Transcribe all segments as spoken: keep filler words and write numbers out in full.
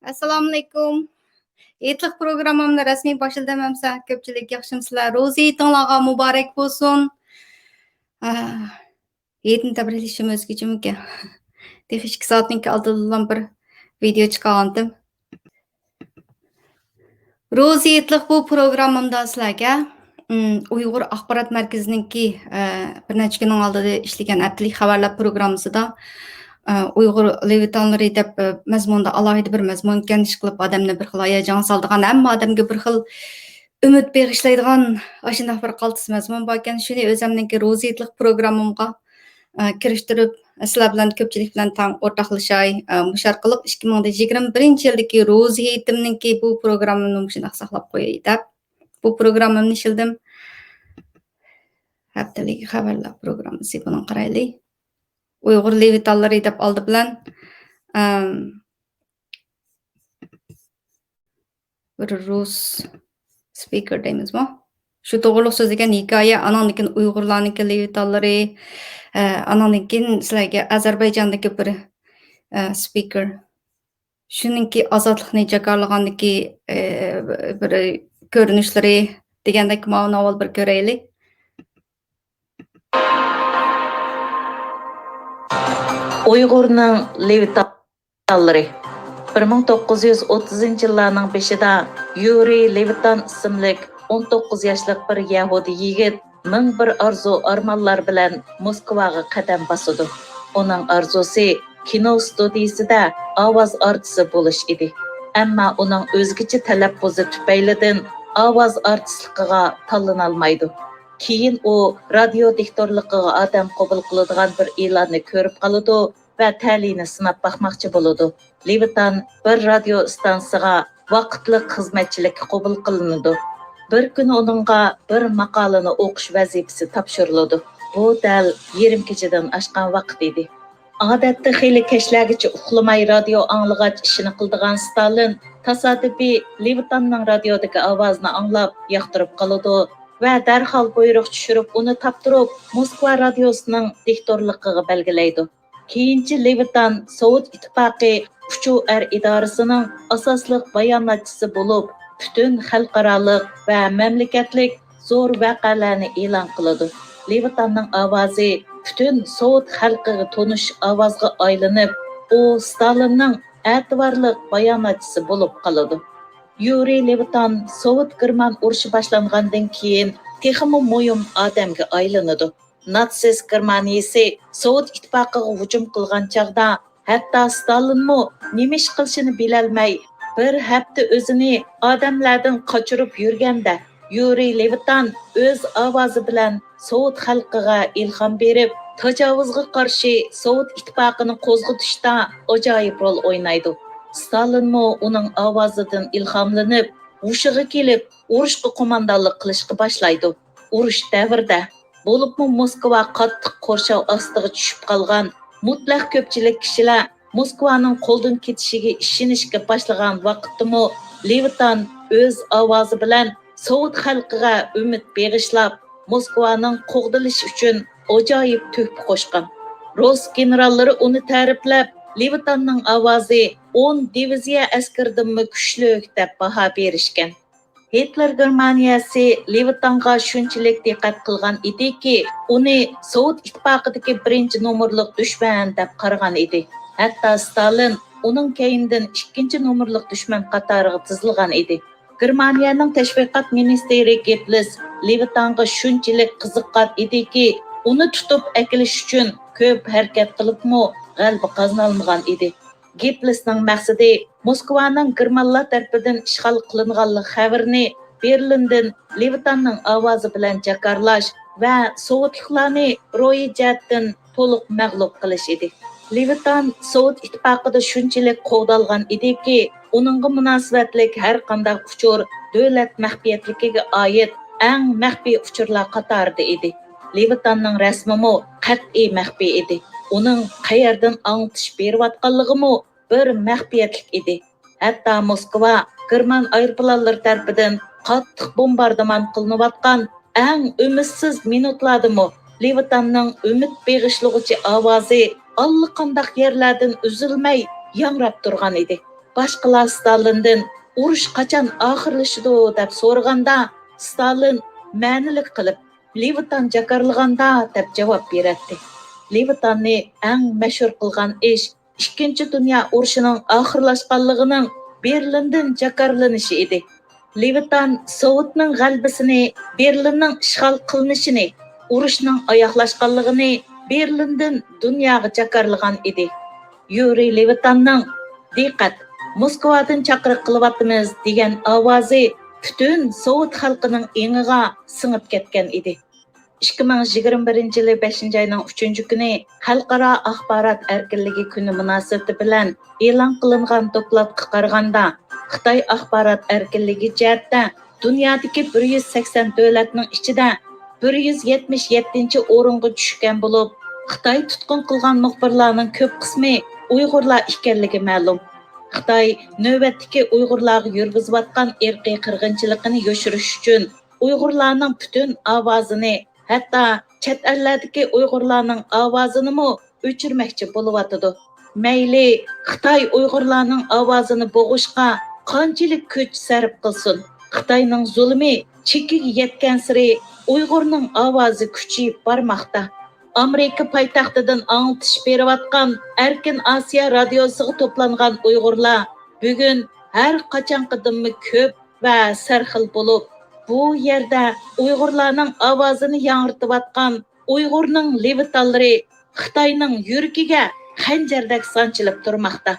ئەسسالامۇئەلەيكۇم. ھېيتلىق پروگراممامنى رەسمىي باشلىدىم ئەمسە. كۆپچىلىك ياخشىمۇسىلەر؟ روزا ھېيتىڭلارغا مۇبارەك بولسۇن. ئاھ، ھېيتنى تەبرىكلىشىم ئۆزگىچىمىكەن. تېخى ئىككى سائەتنىڭكى ئالدىدىلا بىر ۋىدېئو چىقارغانتىم. روزا ھېيتلىق بۇ پروگراممامدا سىلەرگە، ئىم، ئۇيغۇر ئاخبارات مەركىزىنىڭكى، ئە، بىر نەچچە كۈننىڭ ئالدىدا ئىشلىگەن ھەپتىلىك خەۋەرلەر پروگراممىسىدا، ئە، ئۇيغۇر لېۋىتانلىرى دەپ، ئە، مەزمۇندا ئالاھىدە بىر مەزمۇن ئىكەن، ئىشقىلىپ ئادەمنى بىر خىل ھاياجانغا سالىدىغان، ھەممە ئادەمگە بىر خىل ئۈمىد بېغىشلايدىغان ئاشۇنداق بىر قالتىس مەزمۇن باركەن. شۇنى ئۆزەمنىڭكى روزا ھېيتلىق پروگراممامغا ئە، كىرىشتۈرۈپ، سىلەر بىلەن، كۆپچىلىك بىلەن تەڭ ئورتاقلىشاي. ئە، مۇشۇ ئارقىلىق ئىككى مىڭ يىگىرمە بىرىنچى يىلدىكى روزا ھېيتىمنىڭكى بۇ پروگراممىمنى مۇشۇنداق ساقلاپ قوياي دەپ، بۇ پروگراممىمنى ئىشلىدىم. ھەپتىلىك خەۋەرلەر پروگراممىسى، بۇنىڭغا قارايلى. ئۇيغۇر لېۋىتانلىرى دەپ ئالدى بىلەن، ئەم، بىر رۇس سپىكېر دەيمىزمۇ؟ شۇ توغرۇلۇق سۆزلىگەن ھېكايە، ئاناندىن كېيىن ئۇيغۇرلارنىڭكى لېۋىتانلىرى، ئە، ئاناندىن كېيىن سىلەرگە ئەزەربەيجاندىكى بىر، ئە، سپىكېر. شۇنىڭكى ئازادلىقنى جاكارلىغاندىكى، ئە، بىر كۆرۈنۈشلىرى دېگەندەك ماۋۇنى ئاۋۋال بىر كۆرەيلى. ئۇيغۇرنىڭ لېۋىتانلىرى. بىر مىڭ توققۇز يۈز ئوتتۇزىنچى يىللارنىڭ بېشىدا يۇرىي لېۋىتان ئىسىملىك ئون توققۇز ياشلىق بىر يەھۇدىي يىگىت مىڭ بىر ئارزۇ ئارمانلار بىلەن موسكۋاغا قەدەم باسىدۇ. ئۇنىڭ ئارزۇسى كىنو ستۇدىيىسىدە ئاۋاز ئارتىسى بولۇش ئىدى. ئەمما ئۇنىڭ ئۆزگىچە تەلەپپۇزى تۈپەيلىدىن ئاۋاز ئارتىسلىقىغا تاللىنالمايدۇ. كېيىن ئۇ رادىيو دىكتورلۇقىغا ئادەم قوبۇل قىلىدىغان بىر ئېلاننى كۆرۈپ قالىدۇ ۋە تەلىيىنى سىناپ باقماقچى بولىدۇ. لېۋىتان بىر رادىيو ئىستانسىسىغا ۋاقىتلىق خىزمەتچىلىككە قوبۇل قىلىنىدۇ. بىر كۈنى ئۇنىڭغا بىر ماقالىنى ئوقۇش ۋەزىپىسى تاپشۇرۇلىدۇ. بۇ دەل يېرىم كېچىدىن ئاشقان ۋاقىت ئىدى. ئادەتتە خېلى كەچلەرگىچە ئۇخلىماي رادىيو ئاڭلىغاچ ئىشىنى قىلىدىغان ستالىن تاسادىپىي لېۋىتاننىڭ رادىيودىكى ئاۋازىنى ئاڭلاپ ياقتۇرۇپ قالىدۇ ۋە دەرھال بۇيرۇق چۈشۈرۈپ ئۇنى تاپتۇرۇپ موسكۋا رادىيوسىنىڭ دىكتورلۇقىغا بەلگىلەيدۇ. كېيىنچە لېۋىتان سوۋېت ئىتتىپاقى ئۇچۇۋېر ئىدارىسىنىڭ ئاساسلىق باياناتچىسى بولۇپ، پۈتۈن خەلقئارالىق ۋە مەملىكەتلىك زور ۋەقەلەرنى ئېلان قىلىدۇ. لېۋىتاننىڭ ئاۋازى پۈتۈن سوۋېت خەلقىگە تونۇش ئاۋازغا ئايلىنىپ، ئۇ ستالىننىڭ ئەتىۋارلىق باياناتچىسى بولۇپ قالىدۇ. يۇرىي لېۋىتان سوۋېت گېرمان ئۇرۇشى باشلانغاندىن كېيىن تېخىمۇ مۇھىم ئادەمگە ئايلىنىدۇ. ناتسىست گېرمانىيىسى سوۋېت ئىتتىپاقىغا ھۇجۇم قىلغان چاغدا، ھەتتا ستالىنمۇ نېمە ئىش قىلىشىنى بىلەلمەي، بىر ھەپتە ئۆزىنى ئادەملەردىن قاچۇرۇپ يۈرگەندە، يۇرىي لېۋىتان ئۆز ئاۋازى بىلەن سوۋېت خەلقىگە ئىلھام بېرىپ، تاجاۋۇزغا قارشى سوۋېت ئىتتىپاقىنى قوزغىتىشتا ئاجايىپ رول ئوينايدۇ. ستالىنمۇ ئۇنىڭ ئاۋازىدىن ئىلھاملىنىپ، ھوشىغا كېلىپ، ئۇرۇشقا قوماندانلىق قىلىشقا باشلايدۇ. ئۇرۇش دەۋرىدە، بولۇپمۇ موسكۋا قاتتىق قورشاۋ ئاستىغا چۈشۈپ قالغان مۇتلەق كۆپچىلىك كىشىلەر موسكۋانىڭ قولدىن كېتىشىگە ئىشىنىشكە باشلىغان ۋاقىتتىمۇ لېۋىتان ئۆز ئاۋازى بىلەن سوۋېت خەلقىگە ئۈمىد بېغىشلاپ، موسكۋانىڭ قوغدىلىشى ئۈچۈن ئاجايىپ تۆھپە قوشقان. رۇس گېنېراللىرى ئۇنى تەرىپلەپ، لېۋىتاننىڭ ئاۋازى ئون دىۋىزىيە ئەسكىرىدىنمۇ كۈچلۈك دەپ باھا بېرىشكەن. گىتلېر گېرمانىيەسى لېۋىتانغا شۇنچىلىك دىققەت قىلغان ئىدىكى، ئۇنى سوۋېت ئىتتىپاقىدىكى بىرىنچى نومۇرلۇق دۈشمەن دەپ قارىغان ئىدى. ھەتتا ستالىن ئۇنىڭ كەينىدىن ئىككىنچى نومۇرلۇق دۈشمەن قاتارىغا تىزىلغان ئىدى. گېرمانىيەنىڭ تەشۋىقات مىنىستىرى گېببېلس لېۋىتانغا شۇنچىلىك قىزىققان ئىدىكى، ئۇنى تۇتۇپ ئەكېلىش ئۈچۈن كۆپ ھەرىكەت قىلىپمۇ غەلىبە قازىنالمىغان ئىدى. گېببېلسنىڭ مەقسىتى موسكۋانىڭ گېرمانلار تەرىپىدىن ئىشغال قىلىنغانلىق خەۋىرىنى بېرلىندىن لېۋىتاننىڭ ئاۋازى بىلەن جاكارلاش ۋە سوۋېتلۇقلارنى روھىي جەھەتتىن تولۇق مەغلۇپ قىلىش ئىدى. لېۋىتان سوۋېت ئىتتىپاقىدا شۇنچىلىك قوغدالغان ئىدىكى، ئۇنىڭغا مۇناسىۋەتلىك ھەر قانداق ئۇچۇر دۆلەت مەخپىيەتلىكىگە ئائىت ئەڭ مەخپىي ئۇچۇرلار قاتارىدا ئىدى. لېۋىتاننىڭ رەسىمىمۇ قەتئىي مەخپىي ئىدى. ئۇنىڭ قەيەردىن ئاڭلىتىش بېرىۋاتقانلىقىمۇ بىر مەخپىيەتلىك ئىدى. ھەتتا موسكۋا گېرمان ئايروپىلانلىرى تەرىپىدىن قاتتىق بومباردىمان قىلىنىۋاتقان ئەڭ ئۈمىدسىز مىنۇتلاردىمۇ لېۋىتاننىڭ ئۈمىد بېغىشلىغۇچى ئاۋازى ئاللىقانداق يەرلەردىن ئۈزۈلمەي ياڭراپ تۇرغان ئىدى. باشقىلار ستالىندىن «ئۇرۇش قاچان ئاخىرلىشىدۇ؟» دەپ سورىغاندا، ستالىن مەنىلىك قىلىپ، «لېۋىتان جاكارلىغاندا» دەپ جاۋاب بېرەتتى. لېۋىتاننى ئەڭ مەشھۇر قىلغان ئىش ئىككىنچى دۇنيا ئۇرۇشىنىڭ ئاخىرلاشقانلىقىنىڭ بېرلىندىن جاكارلىنىشى ئىدى. لېۋىتان سوۋېتنىڭ غەلىبىسىنى، بېرلىننىڭ ئىشغال قىلىنىشىنى، ئۇرۇشنىڭ ئاياغلاشقانلىقىنى بېرلىندىن دۇنياغا جاكارلىغان ئىدى. يۇرىي لېۋىتاننىڭ، «دىققەت، موسكۋادىن چاقىرىق قىلىۋاتىمىز» دېگەن ئاۋازى پۈتۈن سوۋېت خەلقىنىڭ ئېڭىغا سىڭىپ كەتكەن ئىدى. ئىككى مىڭ يىگىرمە بىرىنچى يىلى بەشىنچى ئاينىڭ ئۈچىنچى كۈنى خەلقئارا ئاخبارات ئەركىنلىكى كۈنى مۇناسىۋىتى بىلەن ئېلان قىلىنغان دوكلاتقا قارىغاندا، خىتاي ئاخبارات ئەركىنلىكى جەھەتتە دۇنيادىكى بىر يۈز سەكسەن دۆلەتنىڭ ئىچىدە بىر يۈز يەتمىش يەتتىنچى ئورۇنغا چۈشكەن بولۇپ، خىتاي تۇتقۇن قىلغان مۇخبىرلارنىڭ كۆپ قىسمى ئۇيغۇرلار ئىكەنلىكى مەلۇم. خىتاي نۆۋەتتىكى ئۇيغۇرلارغا يۈرگۈزۈۋاتقان ئىرقىي قىرغىنچىلىقىنى يوشۇرۇش ئۈچۈن، ئۇيغۇرلارنىڭ پۈتۈن ئاۋازىنى، ھەتتا چەت ئەللەردىكى ئۇيغۇرلارنىڭ ئاۋازىنىمۇ ئۆچۈرمەكچى بولۇۋاتىدۇ. مەيلى خىتاي ئۇيغۇرلارنىڭ ئاۋازىنى بوغۇشقا قانچىلىك كۈچ سەرپ قىلسۇن، خىتاينىڭ زۇلۇمى چېكىگە يەتكەنسېرى ئۇيغۇرنىڭ ئاۋازى كۈچىيىپ بارماقتا. ئامېرىكا پايتەختىدىن ئاڭلىتىش بېرىۋاتقان ئەركىن ئاسىيا رادىيوسىغا توپلانغان ئۇيغۇرلار بۈگۈن ھەر قاچانقىدىنمۇ كۆپ ۋە سەرخىل بولۇپ، بۇ يەردە ئۇيغۇرلارنىڭ ئاۋازىنى ياڭرىتىۋاتقان ئۇيغۇرنىڭ لېۋىتانلىرى خىتاينىڭ يۈرىكىگە خەنجەردەك سانچىلىپ تۇرماقتا.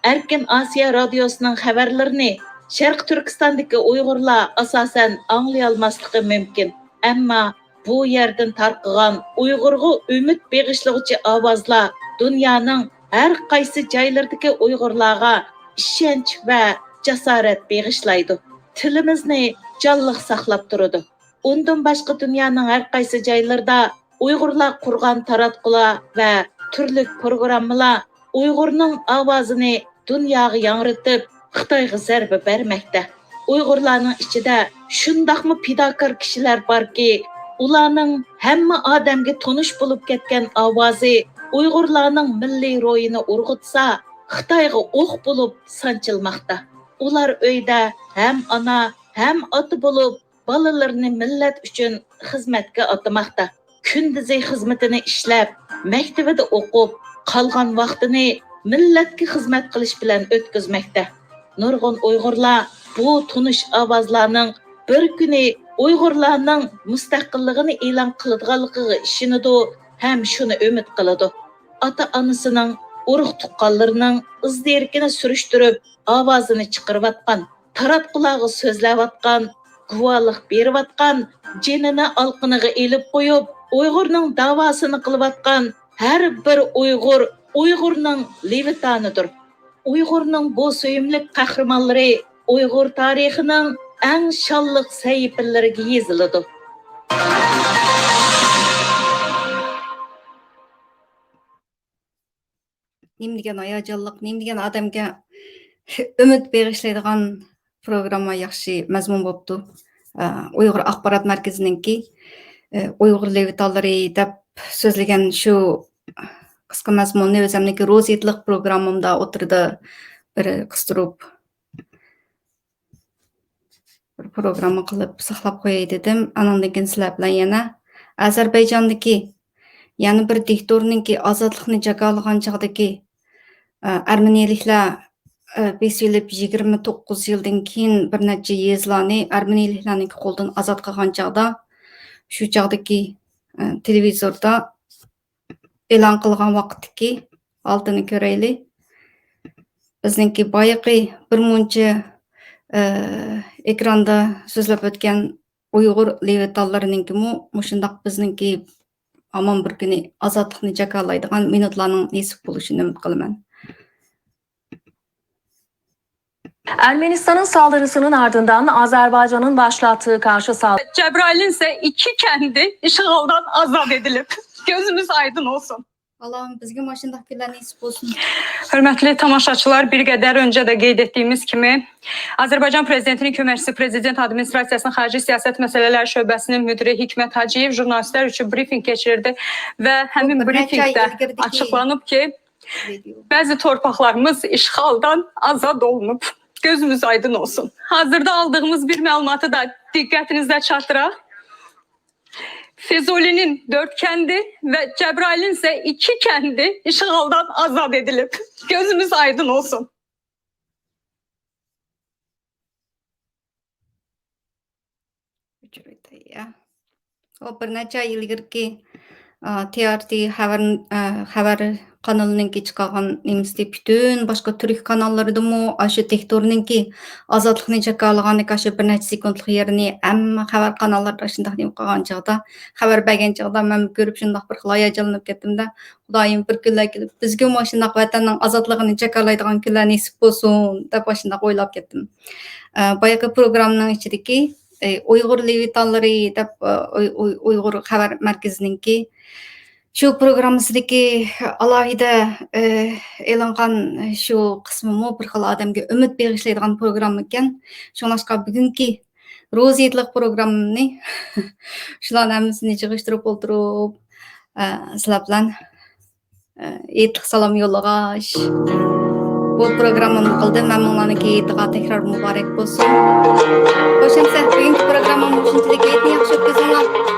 ئەركىن ئاسىيا رادىيوسىنىڭ خەۋەرلىرىنى شەرقىي تۈركىستاندىكى ئۇيغۇرلار ئاساسەن ئاڭلىيالماسلىقى مۇمكىن. ئەمما بۇ يەردىن تارقىغان ئۇيغۇرغا ئۈمىد بېغىشلىغۇچى ئاۋازلار دۇنيانىڭ ھەر قايسى جايلىرىدىكى ئۇيغۇرلارغا ئىشەنچ ۋە جاسارەت بېغىشلايدۇ. تىلىمىزنى جانلىق ساقلاپ تۇرىدۇ. ئۇندىن باشقا دۇنيانىڭ ھەر قايسى جايلىرىدا ئۇيغۇرلار قۇرغان تاراتقۇلار ۋە تۈرلۈك پروگراممىلار ئۇيغۇرنىڭ ئاۋازىنى دۇنياغا ياڭرىتىپ، خىتايغا زەربە بەرمەكتە. ئۇيغۇرلارنىڭ ئىچىدە شۇنداقمۇ پىداكار كىشىلەر باركى، ئۇلارنىڭ ھەممە ئادەمگە تونۇش بولۇپ كەتكەن ئاۋازى ئۇيغۇرلارنىڭ مىللىي روھىنى ئۇرغۇتسا، خىتايغا ئوق بولۇپ سانچىلماقتا. ئۇلار ئۆيدە ھەم ئانا، ھەم ئاتا بولۇپ، بالىلىرىنى مىللەت ئۈچۈن خىزمەتكە ئاتىماقتا. كۈندۈزى خىزمىتىنى ئىشلەپ، مەكتىۋىدە ئوقۇپ، قالغان ۋاقتىنى مىللەتكە خىزمەت قىلىش بىلەن ئۆتكۈزمەكتە. نۇرغۇن ئۇيغۇرلار بۇ تونۇش ئاۋازلارنىڭ بىر كۈنى ئۇيغۇرلارنىڭ مۇستەقىللىقىنى ئېلان قىلىدىغانلىقىغا ئىشىنىدۇ ھەم شۇنى ئۈمىد قىلىدۇ. ئاتا-ئانىسىنىڭ، ئۇرۇق-تۇغقانلىرىنىڭ ئىز-دېرىكىنى سۈرۈشتۈرۈپ، ئاۋازىنى چىقىرىۋاتقان، تاراتقۇلارغا سۆزلەۋاتقان، گۇۋاھلىق بېرىۋاتقان، جېنىنى ئالقىنىغا ئېلىپ قويۇپ، ئۇيغۇرنىڭ داۋاسىنى قىلىۋاتقان ھەر بىر ئۇيغۇر ئۇيغۇرنىڭ لېۋىتانىدۇر. ئۇيغۇرنىڭ بۇ سۆيۈملۈك قەھرىمانلىرى ئۇيغۇر تارىخىنىڭ ئەڭ شانلىق سەھىپىلىرىگە يېزىلىدۇ. نېمە دېگەن ھاياجانلىق، نېمە دېگەن ئادەمگە ئۈمىد بېغىشلايدىغان پروگرامما، ياخشى مەزمۇن بوپتۇ. ئۇيغۇر ئاخبارات مەركىزىنىڭكى ئۇيغۇر لېۋىتانلىرى دەپ سۆزلىگەن شۇ قىسقا مەزمۇننى ئۆزۈمنىڭكى روزا ھېيتلىق پروگراممامدا ئوتتۇرىدا بىر قىستۇرۇپ بىر پروگرامما قىلىپ ساقلاپ قوياي دېدىم. ئانىڭدىن كېيىن سىلەر بىلەن يەنە ئەزەربەيجاندىكى يەنە بىر دىكتاتورنىڭكى ئازادلىقنى جاكارلىغان چاغدىكى، ئە، ئەرمىنىيلىكلەر، ئە، بېسىۋېلىپ يىگىرمە توققۇز يىلدىن كېيىن بىر نەچچە يېزىلارنى ئەرمىنىيلىكلەرنىڭكى قولىدىن ئازاد قىلغان چاغدا، شۇ چاغدىكى، ئە، تېلېۋىزوردا ئېلان قىلغان ۋاقىتتىكى ھالىتىنى كۆرەيلى. بىزنىڭكى بايىقى بىر مۇنچە، ئە، ئېكراندا سۆزلەپ ئۆتكەن ئۇيغۇر لېۋىتانلىرىنىڭكىمۇ مۇشۇنداق بىزنىڭكى ھامان بىر كۈنى ئازادلىقنى جاكارلايدىغان مىنۇتلارنىڭ نېسىپ بولۇشىنى ئۈمىد قىلىمەن. Ermenistan'ın saldırısının ardından Azerbaycan'ın başlattığı karşı saldırı. Cebrail'in ise iki kendi işğaldan azat edilip gözümüz aydın olsun. Allah'ım bizge maşındaki günler nasip olsun. Hörmətli tamaşaçılar, bir qədər öncə də qeyd etdiyimiz kimi, Azərbaycan Prezidentinin köməkçisi Prezident Administrasiyasının xarici siyasət məsələləri şöbəsinin müdiri Hikmət Hacıyev jurnalistlər üçün brifinq keçirirdi və həmin Bir neçə ay brifinqdə ilgirdi ki- açıqlanıb ki, بەزى تورپاقلارمىز ئىشغالدان ئازاد ئولۇنۇپ، كۆزىمىز ئايدىن ئولسۇن. ھازىردا ئالدىغىمىز بىر مەلۇماتى دا دىققىتىنىزدە چاترا. فېزۇلىنىڭ دۆرت كەندى ۋە جەبرائىلنىڭ ئىككى كەندى ئىشغالدان ئازاد ئېدىلىپ، كۆزىمىز ئايدىن ئولسۇن. ئۆچۈرۈۋېتەي، يا. ئۇ بىر نەچچە يىل ئىلگىرىكى، ئا، تى ئار تى خەۋەر، ئا، خەۋەر قانىلىنىڭكى چىقارغان نېمىسى، پۈتۈن باشقا تۈرك قاناللىرىدىمۇ ئاشۇ دىكتاتورنىڭكى ئازادلىقنى جاكارلىغاندىكى ئاشۇ بىر نەچچە سېكۇنتلۇق يېرىنى ھەممە خەۋەر قاناللىرىدا شۇنداق نېمە قىلغان چاغدا، خەۋەر بەرگەن چاغدا مەن كۆرۈپ شۇنداق بىر خىل ھاياجانلىنىپ كەتتىم-دە. خۇدايىم، بىر كۈنلەر كېلىپ، بىزگىمۇ مۇشۇنداق ۋەتەننىڭ ئازادلىقىنى جاكارلايدىغان كۈنلەر نېسىپ بولسۇن، دەپ مۇشۇنداق ئويلاپ كەتتىم. ئە، بايىقى پروگراممىنىڭ ئىچىدىكى، ئە، ئۇيغۇر لېۋىتانلىرى دەپ، ئە، ئۇي-، ئۇي-، ئۇيغۇر خەۋەر مەركىزىنىڭكى شۇ پروگراممىسىدىكى ئالاھىدە، ئە، ئېلىنغان شۇ قىسمىمۇ بىر خىل ئادەمگە ئۈمىد بېغىشلايدىغان پروگرامما ئىكەن. شۇڭلاشقا بۈگۈنكى روزا ھېيتلىق پروگراممىنى شۇلارنىڭ ھەممىسىنى يىغىشتۇرۇپ ئولتۇرۇپ، ئە، سىلەر بىلەن، ئە، ھېيتلىق سالام يوللىغاچ، بۇ پروگراممىمنى قىلدىم. ھەممىڭلارنىڭكى ھېيتىغا تەكرار مۇبارەك بولسۇن. خوش، ئەمسە بۈگۈنكى پروگراممام شۇنچىلىك. ھېيتنى ياخشى ئۆتكۈزۈڭلار.